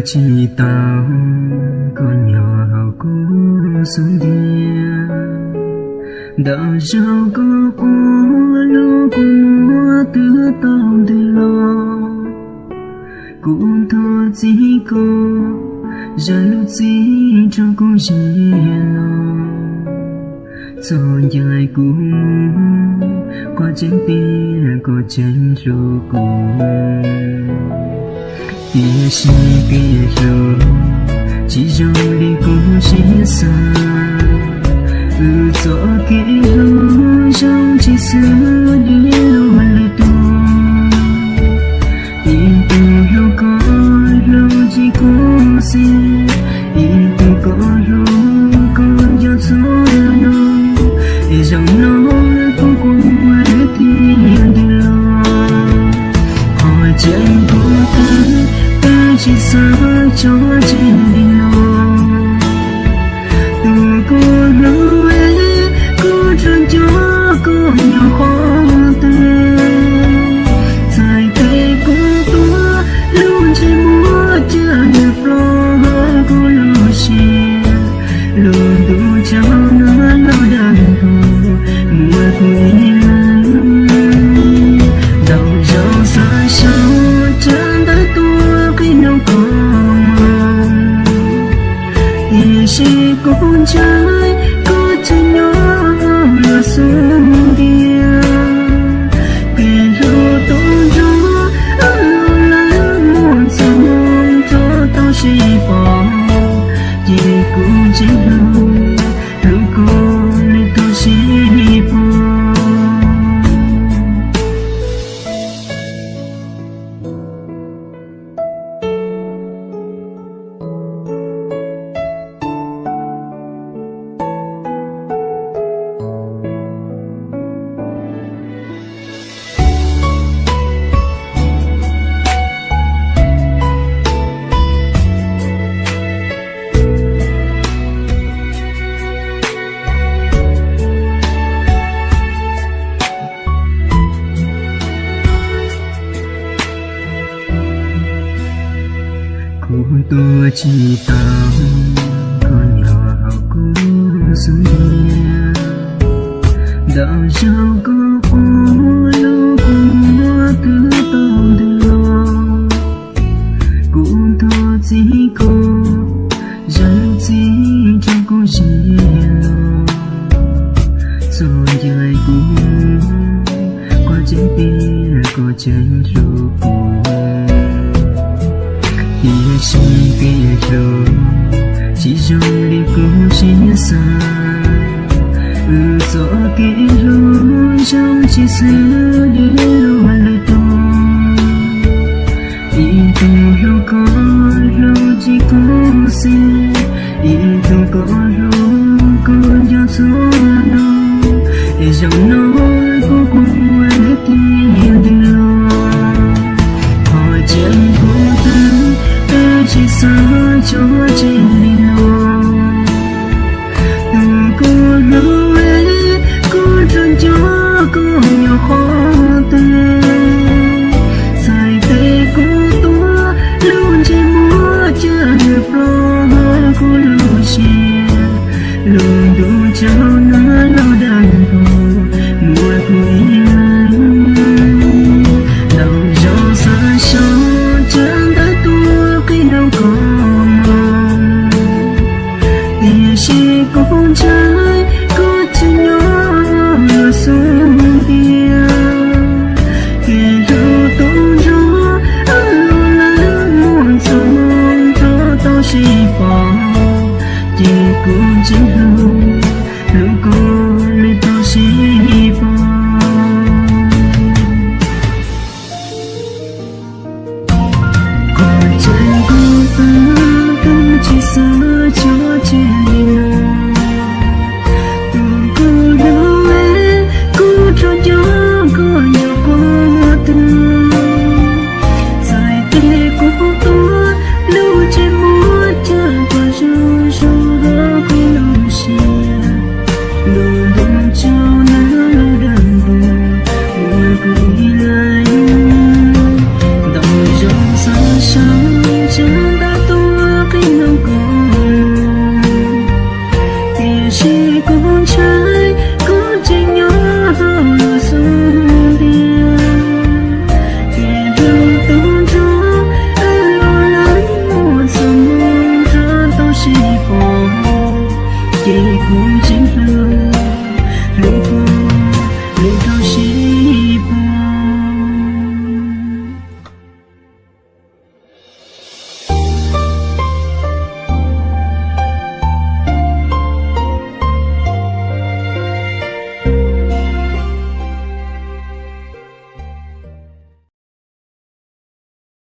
Tsis tau koj nyob hauv kuv xub ntiag, ntau zaus koj quaj los kuv muab twb tau ntws los. Kuv thov txim koj, zam lub txim rau kuv ziag no. Txog ncaim kuv mus, koj tseem tias koj tseem hlub kuv. Tiam sis kev hlub tsis zoo li kuv siab xav. Wb txoj kev hlub zoo tsis xws li luag lwm tus. Ib tug hlub koj hlub tsis khuv xim, ib tug koj hlub koj nco txhua lus. Es zaum no kuv quaj thiaj ntws los, qhov tseem kuv twb twb tsis xav tso tseg li no. Tus kuv hlub, kuv nrog nco koj nyob qhov twg. Txhais tes kuv tuav, lub ntsej muag caj nws plob kuv lub siab. Lub ntuj tsaus nag los dag nrog muab kuv ib leeg. Ntau zaus xav sau tsab ntawv tuaj qhia rau koj, tiam sis kuv ntshai koj tseem nyob hauv xub ntiag. Kev hlub tau nrog lawv mus txog rau tau sib pom, ces kuv tseem hlub, hlub koj li tau sib pom. Kuv tuav tsis tau koj nyob hauv kuv xub ntiag. Ntau zaus koj quaj los kuv muab twb tau ntws los. Kuv thov txim koj, zam lub txim rau kuv ziag los. Txog ncaim kuv mus, koj tseem tias koj tseem hlub kuv. Tiam sis kev hlub tsis zoo li kuv siab xav. Wb txoj kev hlub zoo tsis xws li luag lwm tus. Ib tug hlub koj hlub tsis khuv xim, ib tug koj hlub koj nco txhua lus. Es zaum no kuv quaj thiaj ntws los, qhov tseem kuv twb twb tsis xav tso tseg li no. Tus kuv hlub, kuv nrog nco koj nyob qhov twg. Txhais tes kuv tuav, lub ntsej muag caj nws plob kuv lub siab. Lub ntuj tsaus nag los